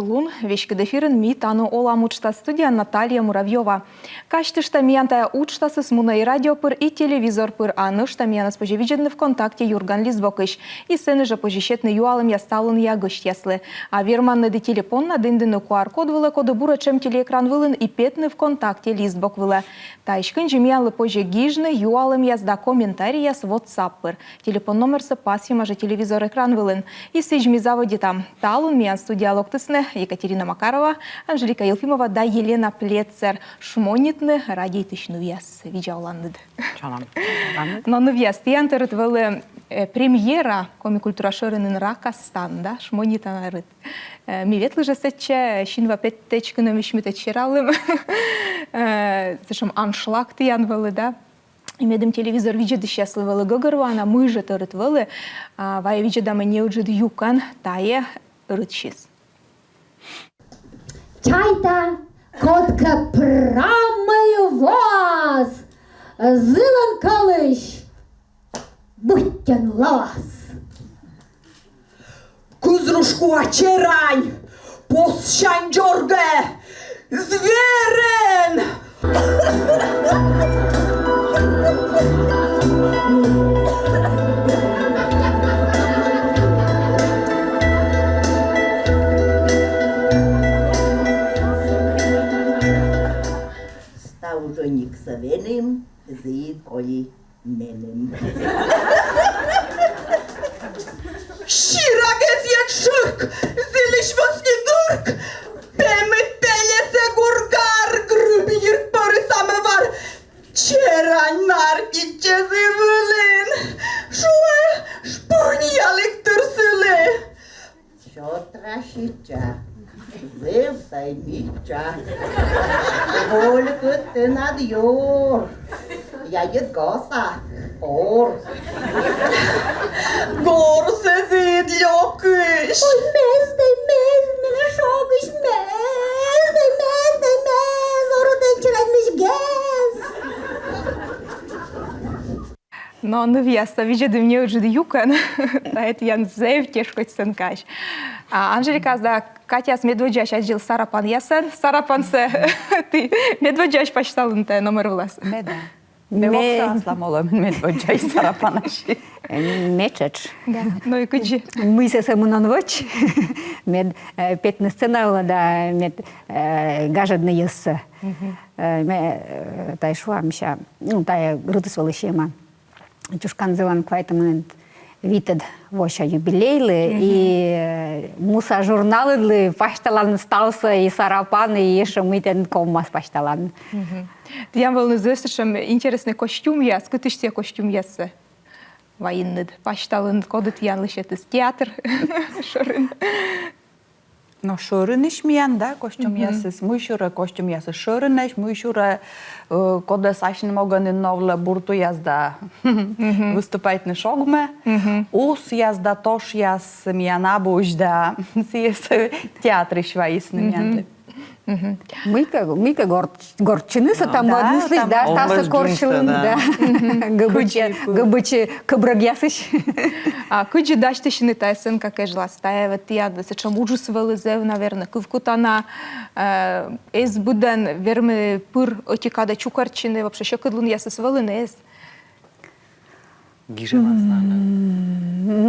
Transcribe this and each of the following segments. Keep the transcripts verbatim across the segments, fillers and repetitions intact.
Лун, веськыд эфирын «Ми тані олам» уджтас, студияын Наталья Муравьёва. Казьтышта, миян тайӧ уджтасыс мунӧ и радио пыр, и телевизор пыр, а нӧшта миянӧс позьӧ видзӧдны ВКонтакте «Юрган» лист бокысь. И сэні жӧ позьӧ сетны юалӧмъяс талунъя гӧсьтъяслы. А верманныд и телепоннад индыны QR-код вылӧ, коді буретш эм телеэкран вылын, и петны ВКонтакте лист бок вылӧ. Таысь кындзи миянлы позьӧ гижны юалӧмъяс да комментарийяс WhatsApp пыр. Телепон номерсӧ пасйӧма жӧ телевизор экран вылын. И сідз, ми заводитам. Талун миян студияӧ локтісны Екатерина Макарова, Анжелика Елфимова да Елена Плетцер. «Шмонитны радейтысь нывъяс». Видза оланныд. Чолӧм. Но, нывъяс, тіян тӧрыт вӧлі, э, премьера Коми культура шӧринын «Ракастан», да, «Шмонитан рыт». Э, ми ветлім жӧ сэтчӧ, синва петтӧдз кынӧмысь ми тадз сералім. Э, сэтшӧм аншлаг тіян вӧлі, да. И медым телевизор видзӧдысьяслы вӧлі гӧгӧрвоана, мый жӧ тӧрыт вӧлі, а, вайӧ видзӧдам неыджыд юкӧн тайӧ рытсьыс. Чайта, кодкӧ прамӧй воас, зылӧн кӧлысь быттьӧн лоас. Кызрушкуа черань, поссянь дзоргӧ зверӧн! Став жӧниксӧ венім, зіыд коли меным. Сира гезйӧд шырк, зілысь вӧсни гырк, пемыд пельӧсӧ гургар, грыб йирк пӧри самӧвар. Черань наркитчӧ зів вылын, шуӧ, шпынь ялыштыр сылы. Сё траситча, зэв тай мича. Волькыд тэнад юр, яйыд госа пор. Горсӧ зіыд лёкысь. Ой, мез дай, мез, менӧ шогысь, мез дай, мез дай, мез, ордӧн челядьнысь гез. Но, нывъяс, видзӧдім неыджыд юкӧн. Тайӧ тіян зэв тешкодь сценкаысь. А Анжеликаыс да Катяыс медводдзаысь аддзылӧ сарапанъясӧн. Сарапансӧ ті медводдзаысь пасьталінныд тайӧ номер вылас? Ме да. Ме воксаслам олӧмӧн медводдзаысь сарапанысь. Ме тшӧтш. Да. Но и кыдзи? Мыйсӧ сӧмын он вӧч. Мед, э, петны сцена вылӧ да мед, э, гажӧдны йӧзсӧ. Э, ме, э, тай шуа, мися, ну, тайӧ рытыс вӧлі сиӧма «Чушканзілӧн» квайтымын витӧд вося юбилейлы, и, э, «Муса» журналыдлы пасьталан ставсӧ, и сарапан, и ещӧ мый тэн ковмас пасьталан. Тіян вӧліны зэв сэтшӧм интереснӧй костюмъяс. Кытысь тайӧ костюмъяссӧ вайинныд, пасьталінныд, коді тіянлы сетіс? Театр шӧрын. Но шӧрынысь миян, да, костюмъясыс, муйсюрӧ костюмъясыс шӧрынӧсь, муйсюрӧ, э, кодӧс асьным ог ӧні новлӧ буртуяс да выступайтны шогмӧ. Усъяс да тошъяс миян абуӧсь да, сійӧс театрысь вайисны миянлы. Мыйкӧ, мыйкӧ гор-, гортчыны сэтшӧм мӧдыслысь, да, ставсӧ корсьлыны, да. Гыбыч, гыбыч кыбрӧгъясысь. А кыдзи дасьтысьны тайӧ сценка кежлас? Тайӧ ведь тіян сэтшӧм уджыс вӧлі зэв, наверно, кывкутана, э, эз быдӧн вермы пыр ӧти кадӧ чукӧртчыны, вообще сьӧкыдлунъясыс вӧліны, эз? Гижӧмас на.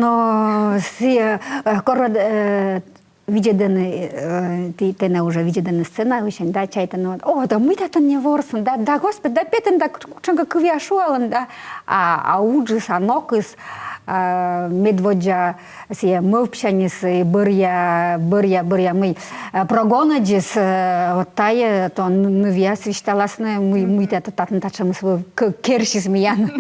Но сійӧ, э, кор, э, видзӧдӧны, э, ті-, тэнӧ уже видзӧдӧны сцена вылын, да, чайтӧны, о, да мый татӧн не ворсны, да, да, господи, да петӧны, да кут-, кутшӧмкӧ кывъяс шуалӧны, да, а, а уджыс, а нокыс, э, медводдза сійӧ мӧвпсяньыс, и бӧръя, бӧръя, бӧръя мый, э, прогонӧдзыс, э, вот тайӧ то н-, нывъяс висьталасны, мый, мый тайӧ татшӧмыс вӧ-, к-, керсис миян.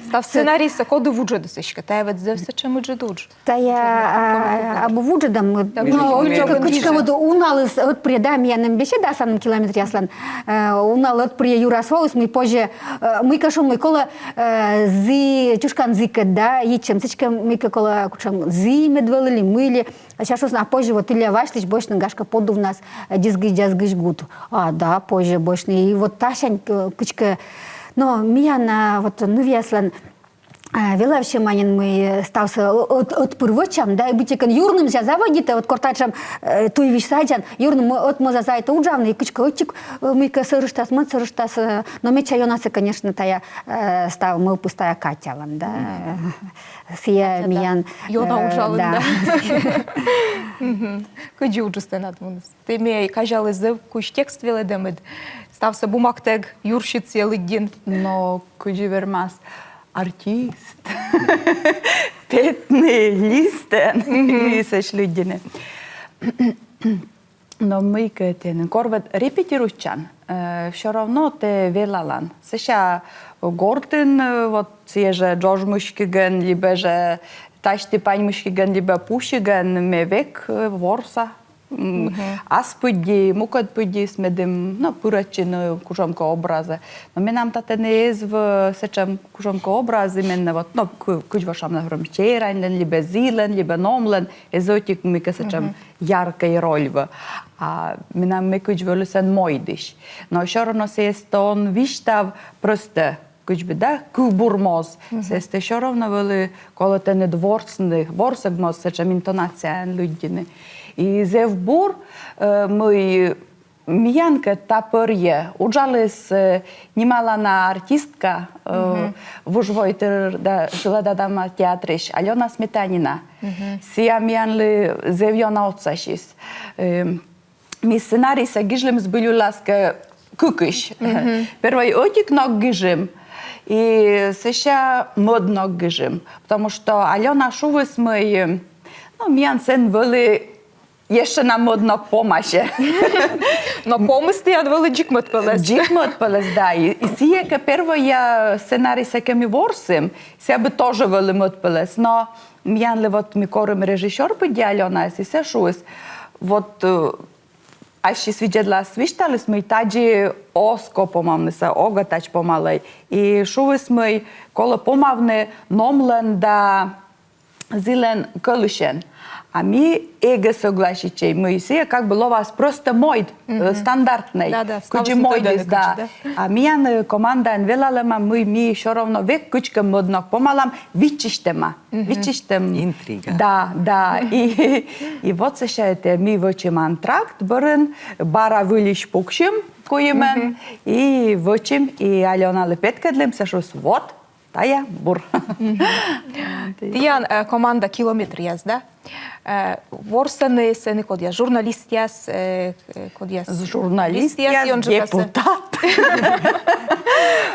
Став сценарийсӧ коді вуджӧдіс эськӧ? Тайӧ ведь зэв сэтшӧм ыджыд удж. Тайӧ, а, абу вуджӧдӧм, но, кутшӧмкӧ вот уналыс ӧтпырйӧ, да, миян эм беседа «Асавным километръяслӧн», э, уналы ӧтпырйӧ юрас воис, мый позьӧ, э, мыйкӧ шуны, мый колӧ, э, зі, «Чушканзікӧд», да, йитчӧм, сідзкӧ мыйкӧ колӧ кутшӧм зі мед вӧлі ли мый ли. А сэсся шуисны, а позьӧ вот Илья Васильыч босьтны, гашкӧ, подувнас, э, диск гижсьыс, гижсьыс гуд. А, да, позьӧ босьтны. И вот тасянь, э, кыдзкӧ, но миян, а, вот нывъяслӧн А, велавсьӧма нин, мый, э, ставсӧ ӧ-, ӧт-, ӧтпыр вӧчам, да, и быттьӧкӧ юрнымся заводитӧ, вот кор татшӧм, э, туйвизь садян, юрным ӧтмоза заводитӧ уджавны, и кыдзкӧ ӧтчыд, э, мыйкӧ сӧрыштас, мӧд сӧрыштас, э, но медся ёнасӧ, конечно, тая, э, став мӧвпыс тая Катялӧн, да, э, сія миян, ёна, э, уджалӧ, да. Мгм. Кыдзи уджыс тэнад муніс? Тэ ме казялі зэв кузь текст велӧдӧмыд, ставсӧ бумагатӧг юрситчӧ лыддин. Но кыдзи вермас артист петны листӧн и сэсся лыддьыны. Но мыйкӧ тэн, кор вот репетируйтчан, э, всё равно тэ велалан. Сэсся гортын, э, вот сія жӧ джодж мыськигӧн, либӧ жӧ тасьті-пань мыськигӧн, либӧ пусигӧн, ме век, э, ворса. М, ас пыдди, мукӧд пыддис медым, но, пырӧдчыны кутшӧмкӧ образӧ. Но менам татӧн эз вӧв сэтшӧм кутшӧмкӧ образ, именно вот, но, кы-, кыдз вӧчам, например, чераньлӧн, либӧ зілӧн, либӧ номлӧн, эз ӧтик мыйкӧ сэтшӧм яркӧй роль вӧв. А менам ме кыдз вӧлі сэн мойдысь. Но всё равно сійӧс тэ он висьтав просто кыдз бы, да, кывбур моз. Сійӧс тэ всё равно вӧлі колӧ тэныд ворсны, ворсӧг моз сэтшӧм интонацияӧн лыддьыны. И зэв бур, э, мый миянкӧд та пӧрйӧ уджаліс, э, нималана артистка, э, Вужвой тыр да шылада драма театрысь, Алёна Сметанина. Сія миянлы зэв ёна отсасис. Эм, Ми сценарийсӧ гижлім збыль вылас кӧ кыкысь. Первой ӧтик ног гижим, и сэсся мӧд ног гижим. Потому что Алёна шуис, мый, ну, миян сэн вӧлі ещӧ на мӧд ног помасьӧ. Но помыс тіян вӧлі дзик мӧдпӧлӧс. Дзик мӧдпӧлӧс, да. И, и сійӧ кӧ первой сценарийсӧ кӧ ми ворсім, сійӧ бы тоже вӧлі мӧдпӧлӧс. Но миянлы вот ми корим режиссёр пыдди Алёнаӧс, и сійӧ шуис, вот, э, ассьыс видзӧдлас, висьталіс, мый тадзи оз ков помавнысӧ, ог тадз помалӧй. И шуис, мый колӧ помавны номлӧн да зілӧн кӧлысьӧн. А ми эгӧ согласитчӧй, мый сійӧ как бы лоас просто мойд, э, стандартнӧй. Да, да, кыдзи ставыс мойдыс, тӧдӧны, да. Кыдзи, да. А миян, э, командаын велалӧма, мый ми всё равно век кыдзкӧ мӧд ног помалам, виччысьтӧма. Виччысьтӧм. Интрига. Да, да. И, и вот сэсся этӧ ми вӧчим антракт бӧрын, бара выльысь пуксим куимӧн, и вӧчим, и Алёналы петкӧдлім, сійӧ шуис, вот, тая бур. Тіян, э, команда «Километръяс», да? Э, ворсӧны сэні кодъяс? Журналистъяс, э, э, кодъяс? Журналистъяс, депутат.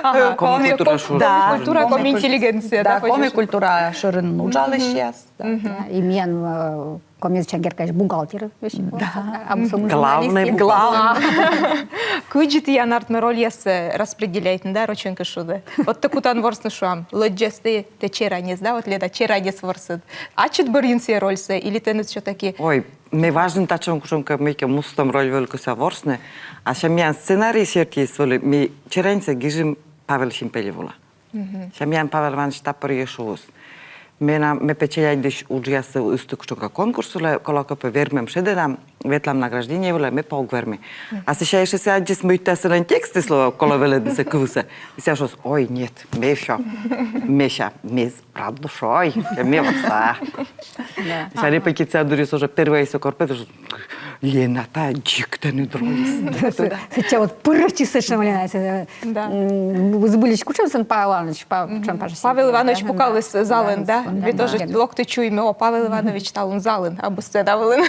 Ага, Коми культура шӧрын. Да, Коми культура, Коми интеллигенция, да, Коми культура шӧрын уджалысьяс, да. Да, и миян, э, Коми языча керкаысь бухгалтер. Да. Главный бухгалтер. Главный. Кыдзи тіян артмӧ рольяссӧ распределяйтны, да, рочӧн кӧ шуны? Вот тэ кутан ворсны, шуам, лӧддзӧсті, тэ чераньӧс, да, вот, Лена, чераньӧс ворсыд. Ачыд бӧрйин сійӧ рольсӧ, или тэныд всё-таки? Ой, ме важнӧй татшӧм кутшӧмкӧ мыйкӧ мустӧм роль вӧлі кӧсъя ворсны. А сэсся миян сценарий сертиыс вӧлі, ми чераньсӧ гижим Павел Симпелев улӧ. Сэсся миян Павел Иванович та пӧрйӧ шуис. Менам, ме пӧ челядьысь уджъяссӧ ысті кутшӧмкӧ конкурс вылӧ, колӧ кӧ пӧ вермӧм шедӧдам, ветлам награждение вылӧ, ме пӧ ог вермы. А сэсся ещӧ сійӧ аддзис, мый тай сылӧн текстыс лоӧ, колӧ велӧдны сійӧ кывсӧ. И сійӧ шуис, ой, нет, ме ещӧ, ме сэсся, ме с-, прад душой, ме ворса. Да. Сэсся репетиция дырйи уже первойсӧ кор пӧ, Лена, тая дзик тэныд рольыс. Сэтчӧ вот пырӧдчис сэтшӧм, Лена, сэ-, да. М, збыльысь кутшӧм сэн Павел Иванович, Па-, кутшӧм Паша Павел Иванович пукаліс залын, да? Да, да, да. Ме тоже локті чуйми, о, Павел Иванович талун залын, абу сцена вылын.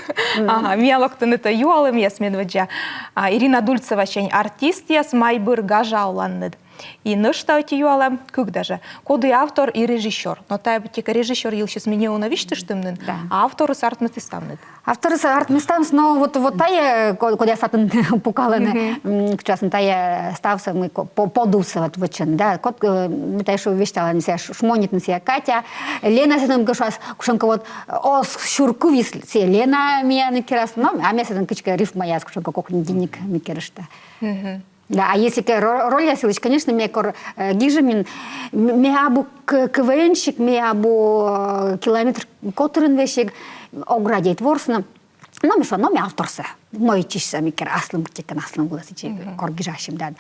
Ага, миян локтӧны тай юалӧмъяс медводдза. А, Ирина Дульцевасянь: артистъяс, майбыр гажа оланныд? И нӧшта ӧти юалӧм, кык даже. Коді автор и режиссёр? Но тая быттьӧкӧ режиссёр йылысь ми неуна висьтыштім нин, да, а авторыс артмӧ ті ставныд. Авторыс артмӧ ставныс, но вот, вот тая, ко-, кодъяс татын пукалӧны, м, кутшӧмӧсь тая ставсӧ, мый ко-, по-, подувсӧ вот вӧчӧны, да, код, э, ме тай шу висьталӧны сійӧ, ш-, шмонитны сійӧ Катя, Лена сэтӧн кӧ шуас, кутшӧмкӧ вот, э, оз сюр кывйыс, сійӧ Лена миянлы керас, но, а ме сэтӧн кыдзкӧ рифмаяс, кутшӧмкӧ кокньыдинник ме керышта. Да, а если кӧ ро-, рольяс йылысь, конечно, ме кор, э, гижи нин, м-, ме абу к-, КВН-щик, ме абу, э, «Километр» котырын весиг, ог радейт ворсны. Но ме шуа, но ме авторсӧ, мойччысьсӧ ме кера, аслым кытчӧкӧ, аслым вылӧ сэтчӧ кор гижасим, да.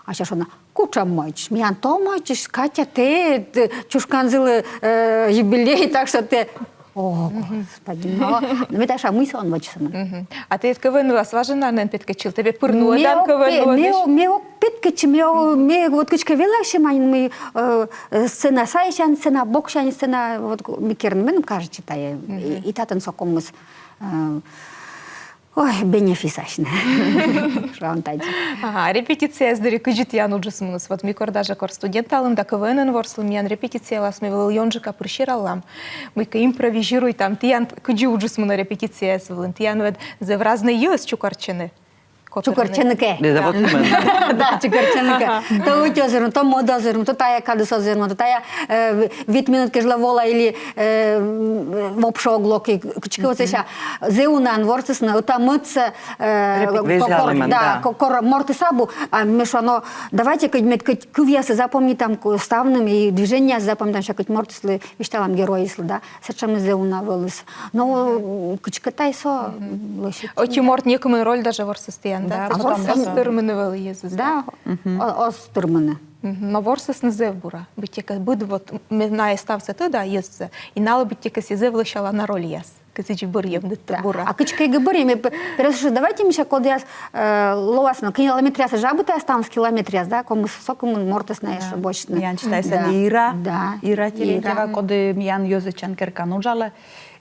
А сэсся шуӧны: «Кутшӧм мойдысь? Миян то мойдысь, Катя, тэ, тэ чушканзылы, э, юбилей, так что тэ». О, господи, но, но ме тай шуа, мый сӧмын вӧчсьӧ. Мгм. А тэ КВН вылас важӧн на нин петкӧдчылін, тэ пыр нуӧдан КВН нуӧдысь? Ме, ме ог петкӧдчы, ме, ме вот кыдзкӧ велӧдчи, ме нин, мый, э, э, сцена сайсянь, сцена боксянь, сцена, вот, ме керны, мен кажитчӧ тайӧ, и, и татӧн со комиыс, э, ой, бенефис асьныс. Шуам тадзи. Ага, репетицияяс дырйи кыдзи тіян уджыс муніс? Вот ми кор даже кор студенталім да КВН-ын ворслім, миян репетициялас ми вӧлі ёнджыка пыр сералам. Мыйкӧ импровизируйтам, тіян кыдзи уджыс мунӧ репетицияяс вылын? Тіян ведь зэв разнӧй йӧз чукӧртчӧны. Чукӧртчӧны кӧ. Да, вот именно. Да, чукӧртчӧны кӧ. То ӧти озырмӧ, то мӧд озырмӧ, то тайӧ кадыс озырмӧ, то тайӧ, э, вит минут кежлӧ волӧ или, э, м, вообще ог лок, и кыдзкӧ вот сэсся. Зэв унаӧн ворсісны, ӧта-мӧдсӧ, э, везалӧмӧн, да, да. Ко-, кор мортыс абу, а ме шуа, но давайте кӧть мед кӧть кывъяссӧ запомнитам ставным и движениеяссӧ запомнитам, сэсся кӧть мортыслы висьталам, геройыслы, да. Сэтшӧмыс зэв уна вӧліс. Но, м, кыдзкӧ тай со лӧсьӧдчӧ. Ӧти морт некымын роль даже ворсіс тіян, да? Да, ас тырмыны вӧлі йӧзыс, да? Да, о-, ас тырмыны. Мгм. Но ворсісны зэв бура. Быттьӧкӧ быд вот ме-, найӧ ставсӧ тӧда йӧзсӧ. И налы быттьӧкӧ сійӧ зэв лӧсялана рольяс. Кыдзи бӧрйӧм, да, бура. А кыдзкӧ эг бӧрйы, ме п-, пересуш, давайте ми сэсся кодъяс, э, лоас, но километръяс жӧ абу тайӧ ставныс, километръяс, да, комиыс, сокымын мортыс найӧс босьтны. Миян читайсӧ Ира. Да. Ира Терентьева, коді миян йӧзӧдчан керкаын уджалӧ.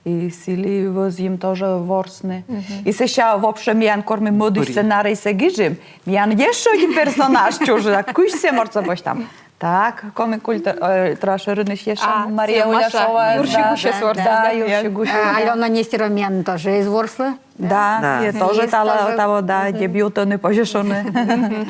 И сылы вӧзйим тоже ворсны. И сэсся вообще миян, кор ми мӧдысь сценарийсӧ гижим, миян ещӧ ӧти персонаж чужӧ, кызь сӧмын мортсӧ босьтам. Так, коми культура, э, тра шӧриныс ещӧ Мария Уляшова. Юрси гусьӧ ворсӧ, да, Юрси гусьӧ. А Алёна Нестерова миян тоже эз ворслы. Да, сійӧ тоже таво, да, дебютӧн, позьӧ шуны.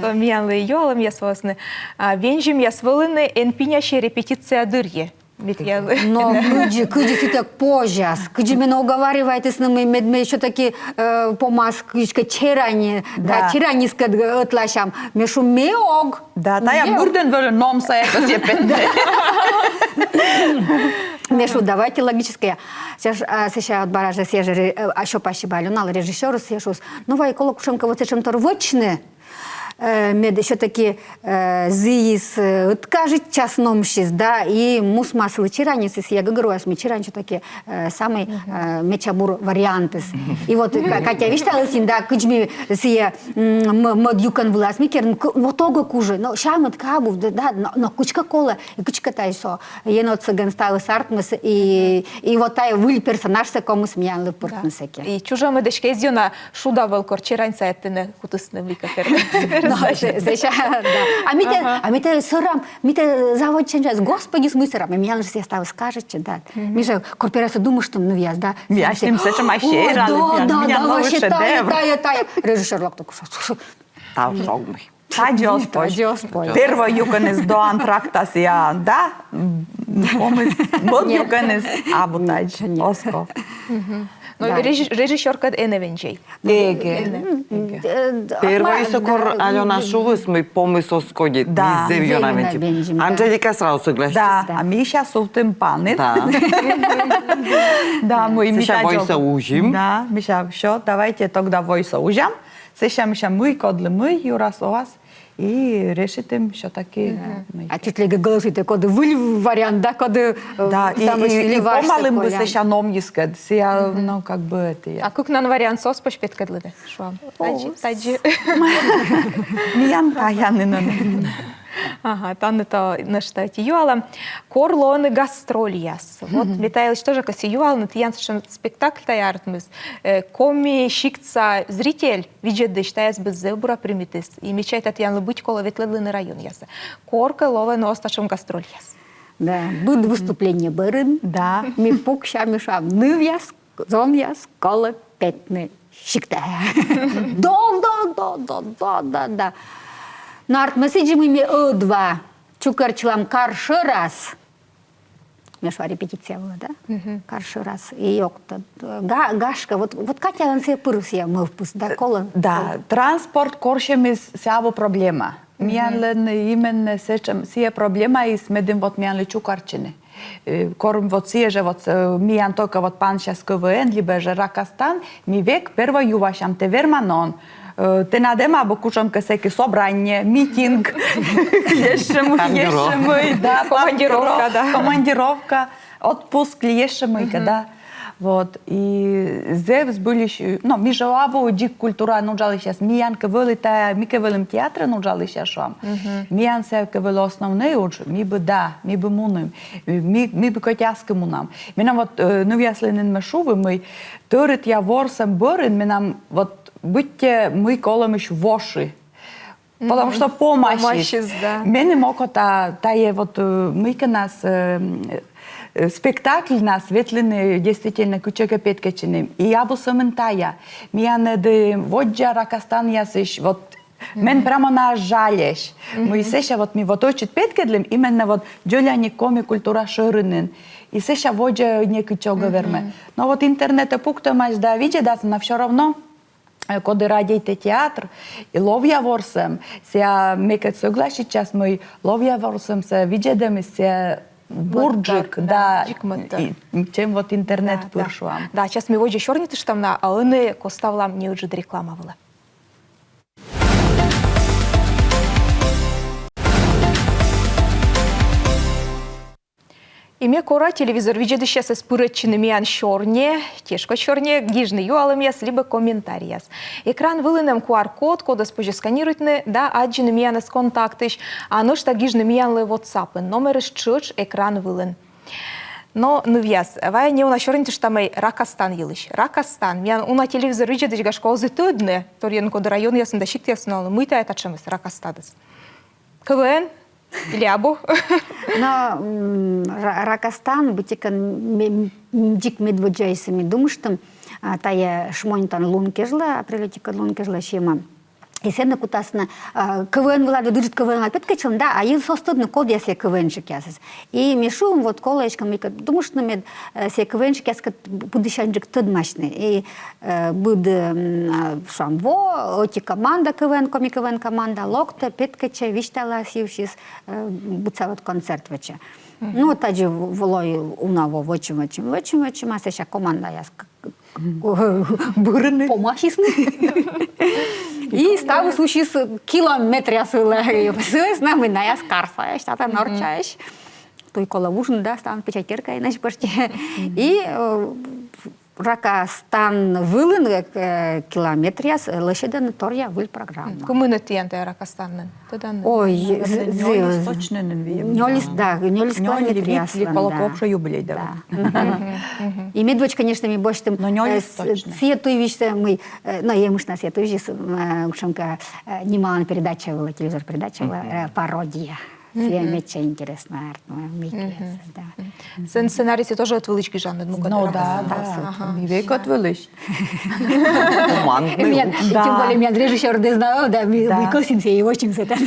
То миянлы юалӧмъяс вӧліны. А вензьӧмъяс вӧліны эн пинясьӧй репетиция дырйи. Но кыдзи, кыдзи сытӧг позяс, кыдзи менӧ уговаривайтісны, мый мед ме всё-таки, э, помас кыдзкӧ черань, да, чераньыскӧд ӧтлаасям. Ме шу, ме ог. Да, тая бурдӧн вӧлі номсаяс сепет. Ме шу, давайте логическӧя. Сэсся, а, сэсся вот бара жӧ сійӧ жӧ ре-, э, а, сё пасибӧ Алёналы, режиссёрыс, сійӧ шуис: ну, вай колӧ кутшӧмкӧ вот сэтшӧмтор вӧчны, э, мед всё-таки, э, зіыс, э, ӧткажитчас номсьыс, да, и мусмас сылы чераньыс, и сійӧ гӧгӧрвоас, мый черань всё-таки, э, самый, э, мича бур вариантыс. И вот Ка-, Катя висьталіс нин, да, кыдз ми сійӧ, м, м-, мӧд юкӧн вылас ми керны, к-, вот ог кужӧ, но сямыд кӧ абу, да, да, но, но кыдзкӧ колӧ, и кыдзкӧ тай со. Енотсӧгӧн ставыс артмис, и, и вот тая выль персонажсӧ комиыс миянлы пыртны сэки. И чужӧмыд эськӧ эз ёна шуда вӧл, кор черань сайӧ тэнӧ кутісны мыйкӧ керны. Но, сэ-, сэсся, да. А ми тэ, а ми тэ сӧрам, ми тэ заводитчам, Господи, мый сӧрам, миянлы жӧ ставыс кажитчӧ, да. Ми жӧ кор первойсӧ думыштам нывъяс, да. Ми асьным сэтшӧма сералім, да, да, вообще тая, тая, тая. Режиссёр локтӧ, кутшӧм. Тау шогмы. Тадзи оз позь. Тадзи оз позь. Первой юкӧныс до антрактас, я, да? М, помыс, мӧд юкӧныс абу тадзи. Оз ков. Но режи-, режиссёркӧд энӧ вензьӧй. Эгӧ. М, эгӧ. Э, д-, Первойсӧ кор Алёна шуис, мый помыс оз кодь, да, ми зэв ёна вензим. Анжелика сразу согласитіс. Да, а мися сувтім паныд. Да. Да, мый ми тадзи. Сэсся войсӧ узим. Да, мися, всё, давайте тогда войсӧ узям. Сэсся, мися, мый кодлы мый юрас-оас, и решитім всё-таки. А тітлігӧ голосуйтӧ, коді выль вариант, да, коді, э, да, и, и помалім бы сэсся номйыскӧд, сія, ну, как бы, это. А кыкнан вариантсӧ оз позь петкӧдлыны, шуам. Тадзи, тадзи. Миян тая нин. Ага, тані то нӧшта ӧти юалӧм. Кор лоӧны гастрольяс? Вот ме тайӧс тоже кӧсйи юалны, тіян сэтшӧм спектакль тая артмис. Э, Коми сиктса зритель, видзӧдысь, тайӧс бы зэв бура примитіс. И ме чайта, тіянлы быть колӧ ветлӧдлыны районъясӧ. Коркӧ лоӧны оз татшӧм гастрольяс? Да, быд выступление бӧрын. Да. Ми пуксям, ми шуам: нывъяс, зонъяс, колӧ петны сиктӧ. Да, да, да. Но артмис сідзи, мый ми ӧдва чукӧртчылам кар шӧрас. Ме шуа, репетиция вылӧ, да? Кар шӧрас. И ог тӧд, га-, гашкӧ, вот, вот Катялӧн сійӧ пыр сійӧ мӧвпыс, да, колӧ. Да, транспорт корсьӧмыс сійӧ абу проблема. Миянлӧн именно сэтшӧм, сійӧ проблемаыс, медым вот миянлы чукӧртчыны. Э, кор вот сійӧ жӧ вот, э, миян только вот пансяс КВН, либӧ жӧ «Ракастан», ми век первой юасям: тэ верман он? Э, тэнад эм абу кутшӧмкӧ сэки собрание, митинг, ещӧ мый, ещӧ мый, да, командировка, да. Командировка, отпуск, ещӧ мыйкӧ, да. Вот, и зэв збыльысь, но, ми жӧ абу дзик культураын уджалысьяс, миян кӧ вӧлі тайӧ, ми кӧ вӧлім театрын уджалысьяс, шуам. Миян сійӧ кӧ вӧлі основнӧй удж, ми бы, да, ми бы мунім, ми, ми бы кӧть аски мунам. Менам вот, э, нывъяслы нин ме шуи, мый тӧрытъя ворсӧм бӧрын менам вот быттьӧ мыйкӧ олӧмысь воши. Потому что помасис. Помасис, да. Меным окота тайӧ вот, э, мыйкӧнас, э, э, спектакльнас ветлыны действительно кытчӧкӧ петкӧдчыны. И абу сӧмын тайӧ. Миян ӧд водзджык ракастанъясысь, вот, мен прямо на жальӧсь. Мый сэсся вот ми вот ӧтчыд петкӧдлім, именно вот дзоляник коми культура шӧринын. И сэсся водзӧ некытчӧ ог вермӧ. Но вот интернетӧ пуктӧмаӧсь да видзӧдас, но всё равно э, коді радейтӧ театр, и ловъя ворсӧм, сійӧ мекӧд согласитчас, мый ловъя ворсӧмсӧ видзӧдӧмыс сійӧ бурджык, да, да, и, чем вот интернет пыр, шуам. Да, час ми водзӧ сёрнитыштам на, а ӧні коставлам неыджыд реклама вылӧ. И ме кора телевизор видзӧдысьясӧс пырӧдчыны миян сёрниӧ, тешкодь сёрниӧ, гижны юалӧмъяс либӧ комментарийяс. Экран вылын эм Q R-код, кодӧс позьӧ сканируйтны да аддзыны миянӧс Контактысь, а нӧшта гижны миянлы WhatsApp-ын, номерыс тшӧтш экран вылын. Но, нывъяс, вай неуна сёрнитыштам ӧй Ракастан йылысь. Ракастан, миян уна телевизор видзӧдысь, гашкӧ, оз и тӧдны, торйӧн коді районъясын да сиктъясын олӧны, мый тайӧ татшӧмыс Ракастадыс. К В Н? Или абу? Но, м, Ра-, Ракастан быттьӧкӧ ме-, м, дзик медводдзаыс ми думыштім, а, тайӧ шмонитан лун кежлӧ, апрель ӧтикӧд лун кежлӧ сиӧма. И сэні кутасны, а, К В Н вылад, ыджыд К В Н вылад петкӧдчылны, да, а йӧзыс оз тӧдны, кодъяс сійӧ К В Н-щикъясыс. И ме шуи, вот колӧ эськӧ мыйкӧ думыштны, мед, э, сійӧ К В Н-щикъяскӧд пыдісяньджык тӧдмасьны. И Э, быд, м, а, шуам, во, ӧти команда К В Н, коми К В Н команда, локтӧ, петкӧдчӧ, висьталас йывсьыс, э, быдса вот концерт вӧчӧ. Ну, вот тадзи в-, вӧлі уна во, вӧчим, вӧчим, вӧчим, вӧчим, а сэсся командаяс к-, к-, бырӧны, помасисны. И ставыс усис километръяс вылӧ. Сійӧс на мый наяс карсаӧсь, татӧн орччаӧсь. Туй колӧ вужны, да, ставӧн печать керкаӧ нӧшта пӧшти. И, э, Ракастан вылын, э, километръяс, э, лӧсьӧдӧны торъя выль программа. Кымын тіян тайӧ Ракастанын? Тӧдан? Ой, нёльыс точно нин виӧма. Нёльыс, да, нёльыс километръяс. Нёль, вит ли, колӧкӧ, общий юбилей, да. И медводз, конечно, ми босьтім, но нёльыс точно. Сійӧ туйвизьсӧ мый, э, но эмӧсь на сійӧ туйвизьыс, э, кутшӧмкӧ, э, нималана передача вылӧ, телевизор передача вылӧ, э, пародия. Сійӧ медся интереснӧ артмӧ, мый кӧ, да. Сэн сценарийсӧ тоже ӧтвылысь гижан, ну, ну да, да. Ага. И век ӧтвылысь. Командный. Тем более, миян режиссёр дӧзна, да, ми, ми кӧсйим сійӧс, очень сэтӧн.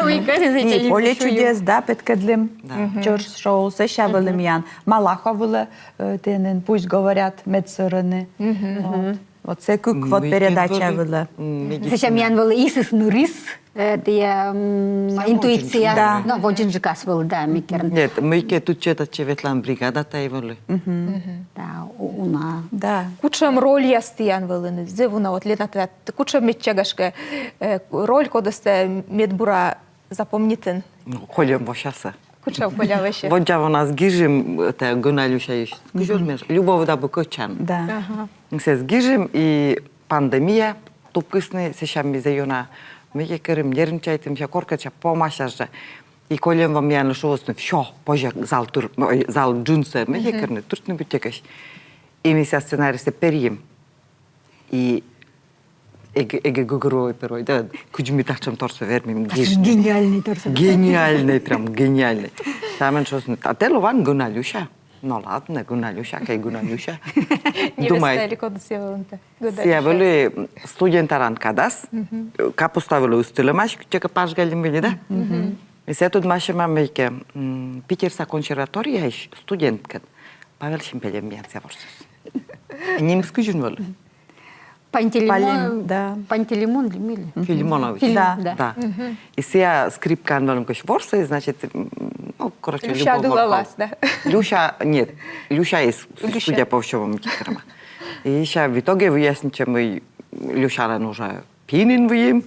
Ми кӧсйим сійӧс. И «Поле чудес», да, петкӧдлім. Да. Чӧж шоу, сэсся вӧлі миян «Малахов» вылӧ, э, тэнӧ «Пусть говорят», медсӧрӧн. Вот. Вот сійӧ кык вот передача вылӧ. Сэсся миян вӧлі «Исыс нырыс», э, тайӧ, м, «Интуиция». Да. Но водзынджыкас вӧлі, да, ми керны. Нет, мыйкӧ тутчӧ-татчӧ ветлан бригада тайӧ вӧлі. Да, у-, уна. Да. Кутшӧм рольяс тіян вӧліны? Зэв уна, вот, Лена, тайӧ, кутшӧм медся, гашкӧ, э, роль, кодӧс тэ медбура запомнитін? Ну, кольӧм восясӧ. Кутшӧм коля вообще? Водзза вонас гижим, это, «Гӧна Люся» ещё. Кыдз ӧні, «Любовь да бык ӧтчан». Да. Ага. Сійӧс гижим, и пандемия тупкисны, сэсся ми зэв ёна мыйкӧ керим, нервничайтім, сэсся коркӧ сэсся помасяс жӧ. И кольӧм во миянлы шуисны: «Всё, позьӧ зал тыр, ой, зал джынсӧ мыйкӧ керны, тыртны быттьӧкӧ». И ми сэсся сценарийсӧ перйим. И эгӧ, эгӧ гӧгӧрвои первой, да, кыдз ми татшӧм торсӧ вермим гижны. Гениальный торсӧ. Гениальный, прям гениальный. Сійӧ мен шуисны: «А тэ лоан Гӧна Люся». Ну ладно, Гӧна Люся, кӧть Гӧна Люся. Думай. Невеста или кодӧс сійӧ вӧлі? Сійӧ вӧлі студенталӧн кадас. Капуста вылӧ ыстылӧмаӧсь, кытчӧкӧ Пажгаль вылӧ, да? И сійӧ тӧдмасьӧма мыйкӧ, м, Питерса консерваторияысь студенткӧд. Павел Симпелев миян сійӧ ворсіс. Нимыс кыдз нин вӧлі? Пантелеймон, Палем-, да. Пантелеймон ли мый ли? Филимонович. Филим-, да. Да. И сійӧ скрипкаӧн вӧлӧмкӧ ворсӧ, значит, м, ну, короче, Люся любовь, дылалас, да. Люся, нет, Люся из, Люся. Судя по всему, мыйкӧ керӧма. И сэсся в итоге выяснитчӧ, мый Люсялӧн уже кинин выйым.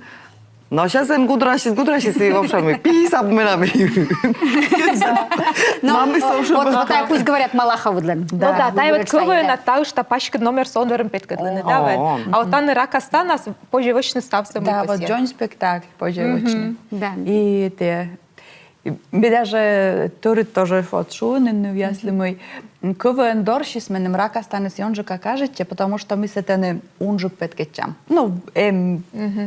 Но сейчас эн гудрасис, гудрасис, и вообще ми писаб менам. Но Мамы вот, совершенно вот, вот так пусть говорят Малаховыдлэн. Ну да, тая вот КВН-а тая, что паськыд номер со дорын петкӧдлыны, да, вот. О. А вот тані «Ракастанас» позьӧ вӧчны ставсӧ. Да, вот дзонь спектакль позьӧ вӧчны. Да. И тэ... и ми даже тӧрыт тоже вот шуим нывъяслы, мый КВН дорысь меным «Ракастаныс» ёнджыка кажитчӧ, потому что ми сэтӧні унджык петкӧдчам. Ну, эм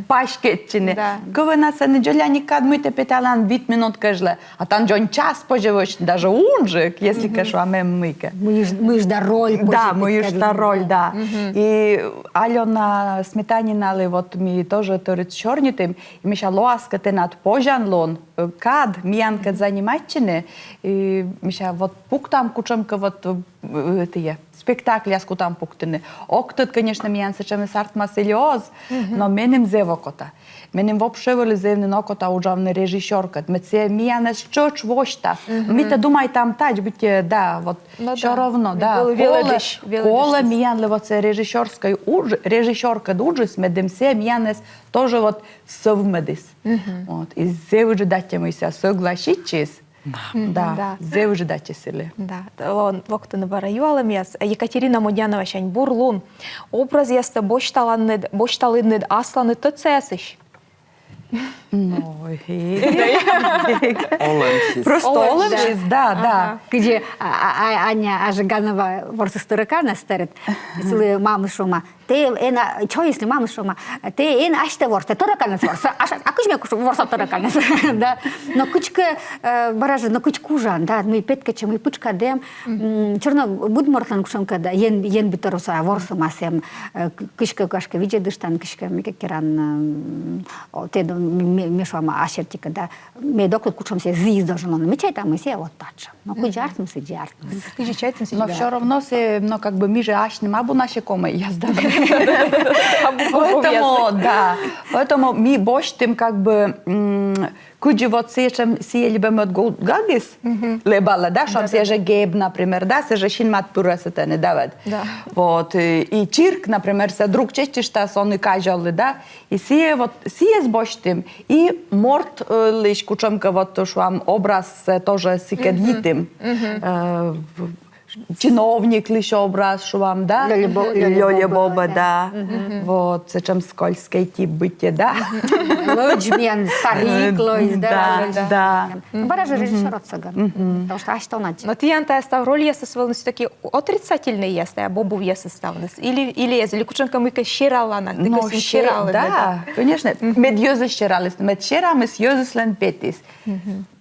паськӧдчыны. Да. КВН-ас сэні дзоляник кад, мый тэ петалан вит минут кежлӧ. А тан дзонь час позьӧ вӧчны, даже унджык, если кӧ шуам эм мыйкӧ. Мыйысь, мыйысь да роль. Да, Позьӧ мыйысь да петкӧдлыны, роль, да. да. И Алёна Сметаниналы вот ми тоже тӧрыт сёрнитім, и мися, лоас кӧ тэнад позянлун, э, кад миянкӧд занимайтчыны, и мися, вот пуктам кутшӧмкӧ вот, э, тайӧ, спектакльяс кутам пуктыны. Ог тӧд, конечно, миян сэтшӧмыс артмас или оз, но меным зэв окота. Меным вообще вӧлі зэв нин окота уджавны режиссёркӧд. Мед сійӧ миянӧс тшӧтш восьтас. Ми тай думайтам тадз, быттьӧ, да, вот, Ну да. всё равно, да. Вел-, велӧдысь, велӧдысь. Колӧ миянлы вот сійӧ режиссёрскӧй удж, режиссёркӧд уджыс, медым сійӧ миянӧс тоже вот сӧвмӧдіс. Вот. И зэв ыджыд аттьӧ, мый сійӧ согласитчис. Да, Да. Зэв ыджыд аттьӧ сылы. Да, ло-, локтӧны бара юалӧмъяс. Екатерина Модяновасянь, бур лун. Образъястӧ босьталанныд, босьталінныд асланыд тӧдсаясысь? Ну, и- Олӧмсьыс. Просто Олӧм, олӧмсьыс, да, да. Кыдзи, а, а, а, Аня Ажиганова ворсіс тӧраканӧс тӧрыт. Сылы мамыс шуӧма: тэ эн, а, чой, если мамыс шуӧма, тэ эн асьтӧ ворс, тэ тӧраканӧс ворс. А, а кыдз ме куш-, ворса тӧраканӧс? Да. Но кыдзкӧ, э, бара жӧ, но кыдз кужан, да, но и петкӧдчӧ, мый пытшкад эм, м, всё равно быд мортлӧн кутшӧмкӧ, да, ен, енбитор оз ворсӧмас эм, э, к-, кыдзкӧ, гашкӧ, видзӧдыштан, кыдзкӧ, мыйкӧ керан, м, о, тэ, ме, ме, ме шуӧма, а серти кӧ, да, мед ог тӧд, кутшӧм сійӧ зіыс должен лоны. Ме чайта, мый сійӧ вот татшӧм. Но кыдз артмис, сідзи артмис. Кыдзи чайтӧ, сідзи. Но всё равно сійӧ, но как бы ми жӧ асьным абу насекомӧйяс, да. Поэтому, да. Поэтому ми босьтім как бы, м, кыдзи вот сэтшӧм, сійӧ либӧ мӧд гу-, гагыс лэбалӧ, да, шуам, сійӧ жӧ геб, например, да, сійӧ жӧ синмад пырӧ сэтӧні, да, вот. Да. Вот, и, и чирк, например, сійӧ друг чеччыштас, он и казялӧ, да, и сійӧ вот, сійӧс босьтім, и мортлысь кутшӧмкӧ вот, шуам, образ, э, тоже сыкӧд йитім. Э, в-, чиновниклысь образ, шуам, да? Лёля Бо-, Лёля Лёля Бобо, Бобо, да. Вот, сэтшӧм скользкӧй тип быттьӧ, да. Лӧдз миян старик лоис, да, Да, лӧдз. да. Бара жӧ режиссёр отсӧгӧн. Потому что асьтӧ он аддзы. Но тіян тайӧ став рольясыс вӧліны всё-таки отрицательнӧйяс, тайӧ бобувъясыс ставныс? Или, или эз, или кутшӧмкӧ мыйкӧ сераланныд, ды Но кӧсйин се-, сералӧдны, да, конечно. Мед йӧзыс сералісны, мед серамыс йӧзыслӧн петіс.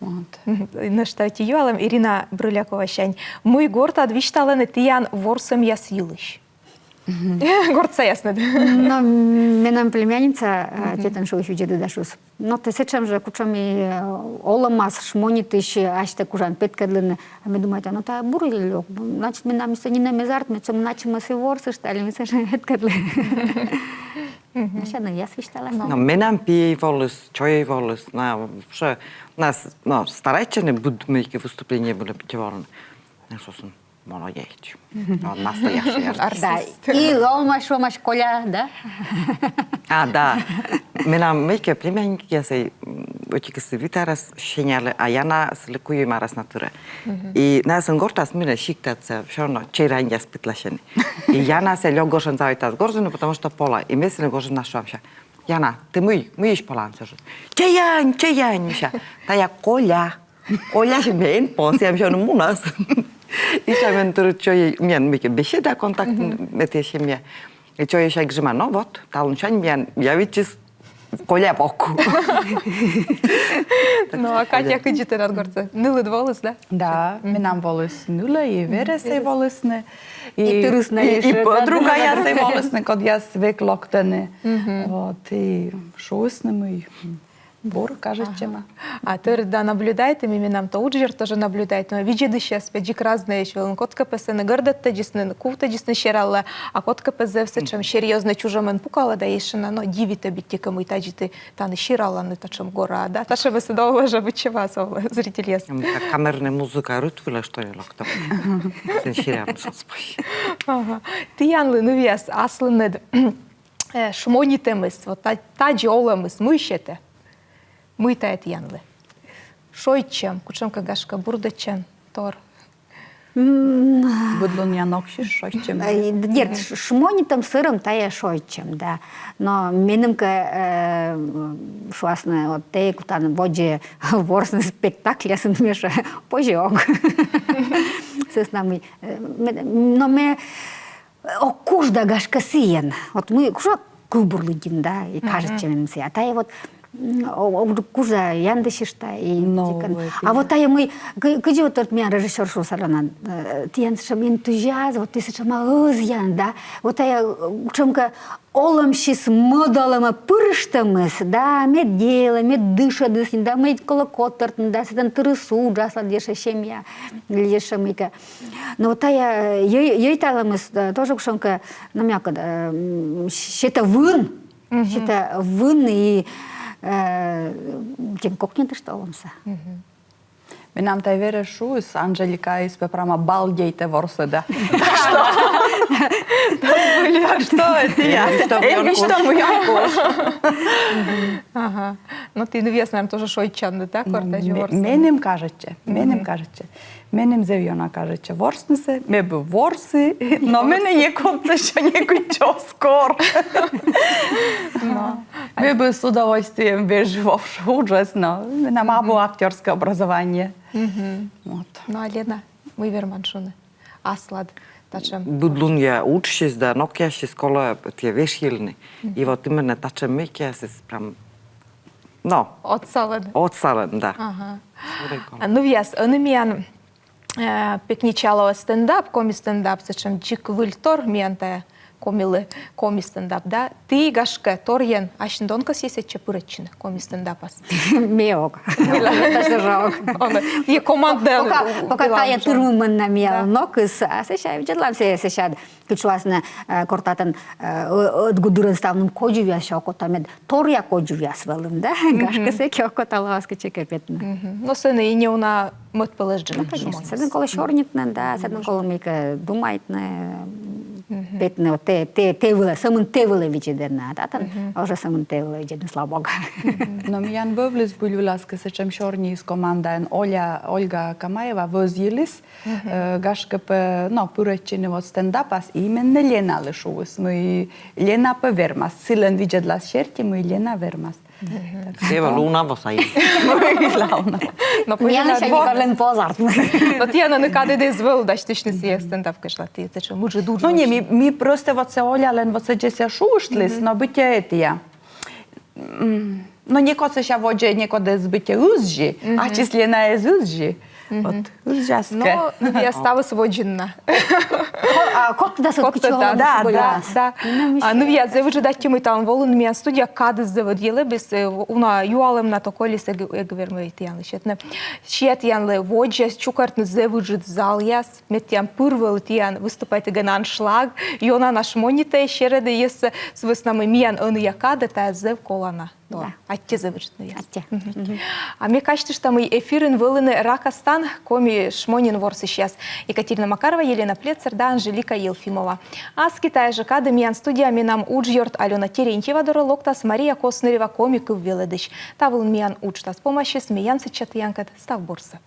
Вот. Нӧшта ӧти юалӧм Ирина Брыляковасянь. Мый гортад висьталӧны тіян ворсӧмъяс йылысь? Гортсаясныд. Но менам племянница, а, тетӧн шуис, видзӧдӧ да шуис: но тэ сэтшӧм жӧ, кутшӧм и, э, олӧмас шмонитысь асьтӧ кужан петкӧдлыны. А ме думайта, но тайӧ бур или лёк? Значит, менам эсся нинӧм эз артмы, сэтшӧм, значит, ме сійӧс ворсышта, али ме сэтшӧм петкӧдлы. Ещё, но я висьталас. Но менам пиӧй воліс, чойӧй воліс, на вообще, на с-, но старайтчӧны быд мыйкӧ выступлениеӧ вӧлі пити волыны. На соосын молодеч. Он настоящий артист. Да, и лоӧмаӧсь, лоӧмаӧсь Коля, да? А, да. Менам мыйкӧ племянникъясӧй, м, ӧтикыс вит арӧс сенялӧ, а Яна сылы куим арӧс на тырӧ. И найӧ сэн гортас мунӧ сиктӧ, всё равно чейранъяс петласьӧны. И Яна сійӧ лёк гожӧм заводитас горзыны, потому что пола. И ме сылы гожӧмнас шуа, мися: Яна, тэ мый, мыйысь полан? Сійӧ шуӧ: чеянь, чеянь, мися. Тайӧ Коля. Коля сійӧ, ме эн пол, сійӧ сьӧрын мунас. И сійӧ мен тыр чой, миян мыйкӧ беседа, контакт, мед эсся миян. И чойӧй сійӧ гижӧма: но вот, талунсянь миян явитчис Коля бок. Ну, а Катя кыдзи тэнад гортсӧ? Нылыд воліс, да? Да, менам воліс нылӧй, и верӧсӧй волісны. И тырыс на и, и ещё, да, подругаясӧй волісны, кодъяс век локтӧны. Вот, и шуисны, мый бур кажитчӧма. А тӧрыт да наблюдайтӧ, и менам то уджъёрт тоже наблюдайтӧ, но видзӧдысьяс пӧ дзик разнӧйӧсь вӧліны. Кодкӧ пӧ сэні гӧрдӧдтӧдзисны, кувтӧдзисны сераллӧ, а кодкӧ пӧ зэв сэтшӧм серьёзнӧй чужӧмӧн пукалӧ да, и шуӧны: но дивитӧ быттьӧкӧ, мый тадзи тэ тані сералан, татшӧм гора, да? Татшӧмыс да, олӧ жӧ, быдсяма, олӧ зрительяс. М, как камерная музыка, рыт вылӧ, что ли, локтӧ. Сэн сериал соспой. Ага. Тіянлы, нывъяс, аслыныд э, шмонитӧмыс, вот та-, тадзи олӧмыс, мый сетӧ? Мый тайӧ тіянлы? Шойччӧм, кутшӧмкӧ, гашкӧ, бурдӧдчан тор. Быдлунъя ноксьыс шойччӧм. Э, дерт, ш-, шмонитӧм сӧрӧм тайӧ шойччӧм, да. Но меным кӧ, э, м, шуасны, вот тэ кутан водзӧ ворсны спектакльясын, ме шуа, позьӧ ог. Сӧсна мый, э, ме-, но ме ог куж да, гашкӧ, сійӧн. Вот мый кужа кывбур лыддьыны, да, и кажитчӧ меным сійӧ. А тайӧ вот, м, о-, ог куж да, яндысьышта и... Но тикӧн. А вот тайӧ мый, кы-, кыдзи вот ӧд миян режиссёр шуӧ, Алёна, э, тіян сэтшӧм энтузиазм, вот ті сэтшӧма ӧзъян, да. Вот тайӧ, э, кутшӧмкӧ олӧмсьыс мӧд олӧмӧ пырыштӧмыс, да, мед делӧ, мед дышӧдыс нин, да, мед колӧ котыртны, да, сэтӧн тырыс удж аслад ещӧ семья, ещӧ мыйкӧ. Но вот тайӧ, э, йӧ-, йӧйталӧмыс, э, тоже кутшӧмкӧ, но, мыйкӧ, э, м, сетӧ вын, сетӧ вын и, э, тіян кокньыдыштӧ олӧмсӧ. Менам тай верӧс шуис, Анжеликаыс пӧ прямо балдейтӧ ворсӧ да. Так что, так что это я. Эг висьтав, мый ог куж. Ага. Но ті нывъяс, наверно, тоже шойччанныд, да, кор тадзи ворсанныд? Меным кажитчӧ, меным кажитчӧ. Меным зэв ёна кажитчӧ ворснысӧ, ме бы ворси, но менӧ некод ещё некытчӧ оз кор. Но. Ме бы с удовольствием вежи вовш уджӧс, но менам абу актёрское образование. Вот. Но, а Лена, мый верман шуны аслад татшӧм? Быдлунъя уджысь да нокъясысь колӧ тайӧ вежйылны. И вот именно татшӧм мыйкӧясыс прям, но, отсалӧны. Отсалӧны, да. Ага. Сюрӧй колӧ. А, нывъяс, ӧні миян, э, пекничалӧ стендап, коми стендап, сэтшӧм дзик выль тор миян тайӧ комилы, коми стендап, да. Ті, гашкӧ, торйӧн асьныд он кӧсйы сэтчӧ пырӧдчыны, коми стендапас? Ме ог. Ме тоже ог. Ог. Ті команда... Пока, пока тайӧ тырмымӧн на миянлы нокыс, а сэсся видзӧдлам, сэ-, сэсся, кыдз шуасны, э, кор татӧн, э, ӧ-, ӧтгудырӧн ставным кодзувъяс, сэсся окота мед торъя кодзувъяс вӧлім, да? Гашкӧ, сэки окота лоас кытчӧкӧ петны. Но сэні и неуна мӧд пӧлӧс жӧ. Ну, конечно. Сэтӧн колӧ сёрнитны, да, сэтӧн колӧ мыйкӧ думайтны, петны, вот тэ, тэ, тэ вылӧ, сӧмын тэ вылӧ видзӧдӧны, а татӧн уже сӧмын тэ вылӧ видзӧдӧны, слава богу. Но миян вӧвліс Буйлюласкӧд сэтшӧм сёрниыс командаын, Оля, Ольга Камаева вӧзйыліс, э, гашкӧ пӧ, но, пырӧдчыны вот стендапас, и именно Леналы шуис, мый Лена пӧ вермас, сылӧн видзӧдлас серти, мый Лена вермас. Сійӧ вӧлі уна во сайын. Вӧлі уна. Но миянлы позьӧ артмыны. Но тіян ӧні кадыд эз вӧв дасьтысьны сійӧ стендап кежлӧ, ті сэтшӧм ыджыд уджыс. Но не, ми, ми просто вот сійӧ Олялӧн вот сідз сэсся шуыштліс, но быттьӧ этія. М, но некод сэсся водзӧ некод эз быттьӧ ыззьы, ачыс Лена эз ыззьы. Вот, ыззяс кӧ. Но, но, я ставыс водзын на. Ко-, а, код тӧдас, код тӧдас. Да, да, да. А, но, я зэв ыджыд аттьӧ, мый талун волін миян студияӧ, кадыс зэв ӧдйӧ лэбис, э, уна юалӧм на то колис, эг, эг вермы тіянлы сетны. Сиа тіянлы водзӧ чукӧртны зэв ыджыд залъяс, мед тіян пыр вӧлі тіян выступайтігӧн аншлаг, ёна на шмонитӧй, серӧдӧй йӧзсӧ, сы вӧсна мый миян ӧнія кадӧ тайӧ зэв колана. Да. Аттьӧ зэв ыджыд, нывъяс. Аттьӧ. А ме казьтышта, мый эфирын вӧліны «Ракастан» коми шмонин ворсысьяс Екатерина Макарова, Елена Плетцер да Анжелика Елфимова. Аски тайӧ жӧ кадӧ миян студияӧ менам уджъёрт Алёна Терентьева дорӧ локтас Мария Коснырева, коми кыв велӧдысь. Та вылын миян уджтас помасис, ме янсӧдча тіянкӧд. Став бурсӧ.